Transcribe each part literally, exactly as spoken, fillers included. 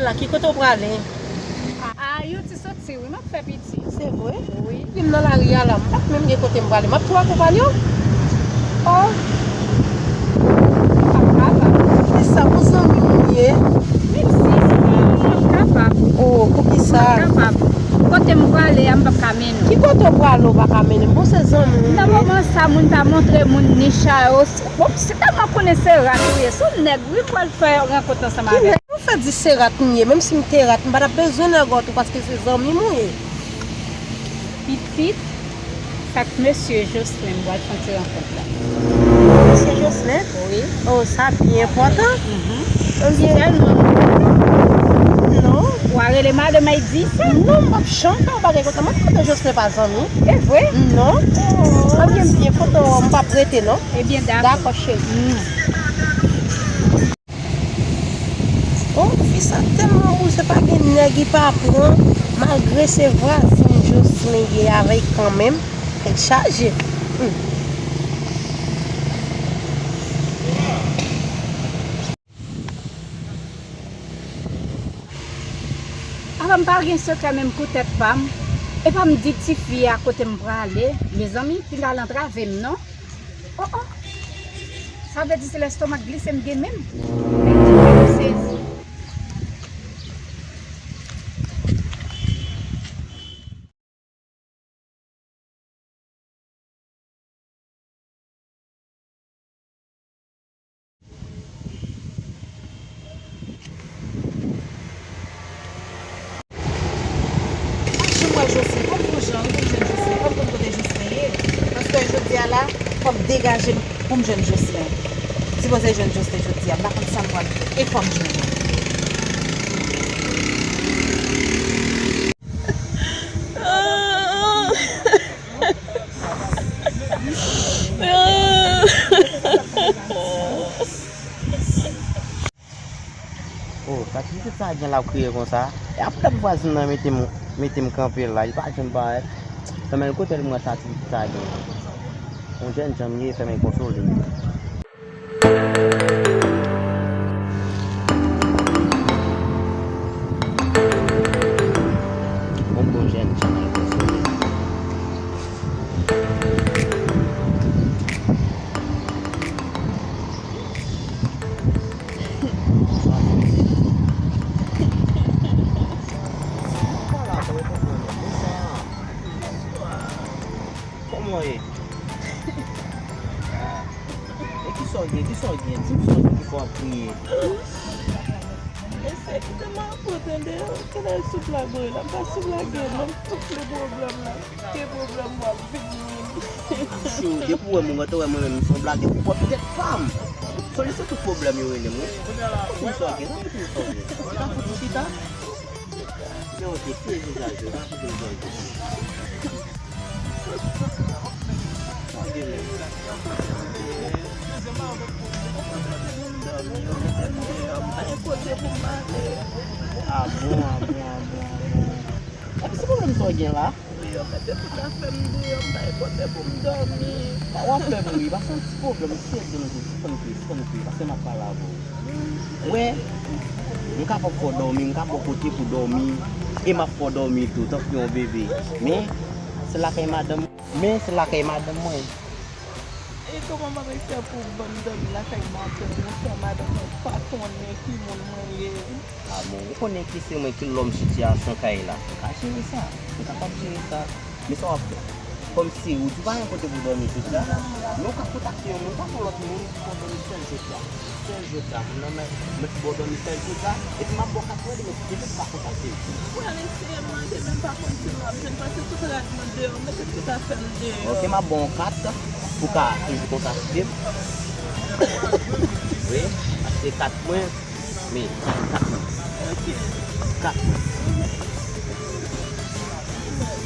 La, ki kote w prale? A, a, yo ti soti, wi, m ap fè piti. Se vre? Wi. Epi m nan lari a la, m pa t menm gen kote m prale. M ap tou akonpanye w. Oh. M p ap kapab. Kisa pou zanmi m ye? Menm si, m p ap kapab. Oh, poukisa? M p ap kapab. Kote m prale a, m p ap ka mennen w. Ki kote w prale w pa ka mennen m? Bon, se zanmi m ye. Nan moman sa, moun pa montre moun nich a yo. Bon, si tèlman konnen se rat ou ye, se yon nèg, wi, m pral fè rankont ansanm avè w. Ki nèg? Ou fè di se rat m ye, menm si m te rat, m pa t ap bezwen nèg ou paske se zanmi m ou ye. Pitit, sa k mesye Jocelyn, m pral fè yon ti rankont la. Mesye Jocelyn? Wi. Oh, sa byen enpòtan. Mhm. Ebyen, sèlman. Non. W a rele madanm Aydi sa? Non, m p ap janm fè yon bagay konsa. Mwen kote Jocelyn pa zanmi. E vre? Non. Oh. Ebyen, m byen kontan wè w, m p ap rete, non. Ebyen, dakò. Dakò, cheri. Oh, fi sa tèlman bouje, pa gen nèg li pa pran, malgre se vwazen Jocelyn ye avè l kanmenm, tèt chaje. Hmm. Apa m pa gen sekrè menm pou tèt pa m? Epa m di tifi a kote m prale, mezanmi, pinga l antrave m non. Oh, oh. Sa vle di se lestomak glise m gen menm. Mezanmi, m sezi. Mwen wè Jocelyn, fò m gon jan wi pou m jwenn Jocelyn, fò m konn kote Jocelyn ye. Paske jodi a la, fò m degaje m pou m jwenn Jocelyn. M sipoze jwenn Jocelyn jodi a, m pa konn sa m pral fè, e fò m jwenn li. Oh, sa ti pitit sa gen la ap kriye konsa? E ap dat vwazin nan mete m, mete m kanpe la, li pa janm parèt. Fè men kote l mwen sa ti pitit sa gen. Yon jènjan m ye, fè men konsole m. Yon bon jènjan m ye, konsole m. Kòman w ye? E kisa w gen? Kisa w gen? Di m sa w gen ki fè w ap kriye. Mesye, kite m ap pran tande, kite l sou blagoy la. M pa sou blagoy non, m tout le pwoblèm la. Ke pwoblèm w ap vin menm. Chou, depi w wè mwen, mwen te wè mwen menm, m se yon blagè pou pwòp tèt pa m. Solisyon tout pwoblèm yo rele m, wi. Kote m sòge, kote m sòge. Chita, fout m chita. Yo, ok, se vizaje, pa fout m sòge. Sòge menm. M pa gen kote pou m ale. A bon, a bon, a bon, a bon. Epi se pwoblèm sa w gen la? Wi, yo mete tout afè m deyò, m pa gen kote pou m dòmi. W ap fè m ri, pase yon ti pwoblèm, sispann kriye, sispann kriye, sispann kriye, pase m ap pale avè w. Ou wè, m kapab fè w dòmi, m ka ba w kote pou dòmi, e m ap fè w dòmi tou, tankou yon bebe. Men, se lakay madanm, men se lakay madanm mwen. E kòman m ap fè pou ban m dòmi lakay madanm mwen, fè madanm mwen pa konnen ki moun mwen ye? A bon, ou konnen ke se mwen ki lòm sitiyasyon kay la. M ka jere sa. M kapab jere sa. Men sa w ap fè? Kòmsi ou di pa gen kote pou dòmi tout la. Men ou ka kontakte yon moun, pa gen lòt moun ki ka dòmi sèl jodi a. Sèl jodi a, moun nan mèt, mèt pou w dòmi sèl jodi a. Epi m ap ba w kat mwen demen, si kenbe pa kontakte m. Ou pral eseye m, mwen te menm pa konn si m ap jwenn, paske tout rad mwen deyò, m mete tout afè m deyò. Ok, m ap ba w yon kat pou ka toujou kontakte m. Wi, paske kat mwen, men, kat mwen. Ok. Kat mwen.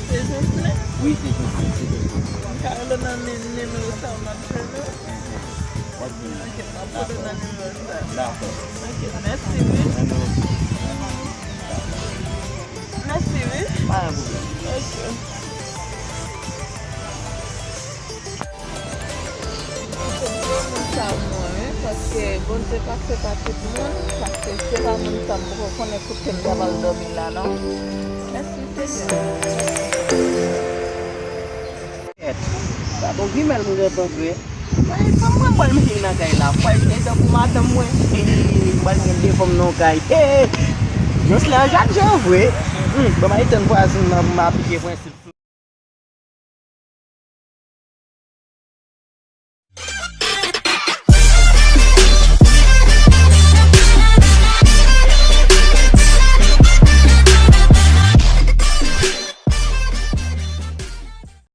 Se Jocelyn? Wi, se Jocelyn, se Jocelyn. M ka rele nan ni-, nimewo sa w m ap jwenn ou? W ap jwenn. Ok, m ap rele nan nimewo sa. Dakò. Ok, mèsi, wi. Nimewo. Mèsi, wi. Pa gen pwoblèm. Ok. Fòk vre moun sa mwen, wi, paske Bondye pase pa tout moun, paske se pa moun sa m poko konnen kote m ta pral dòmi la, non. Mèsi, Senyè. Kèt. Sa bon, grimèl mwen gentan fè. Wè, sa mwen pral mete nan kay la. Wè, li tankou madanm mwen. Ee, mwen pral gen de fanm nan kay. Ee, Jocelyn an jadje vre. Hmm, bon, mwen tann vwazin nan pou m aplike prensip.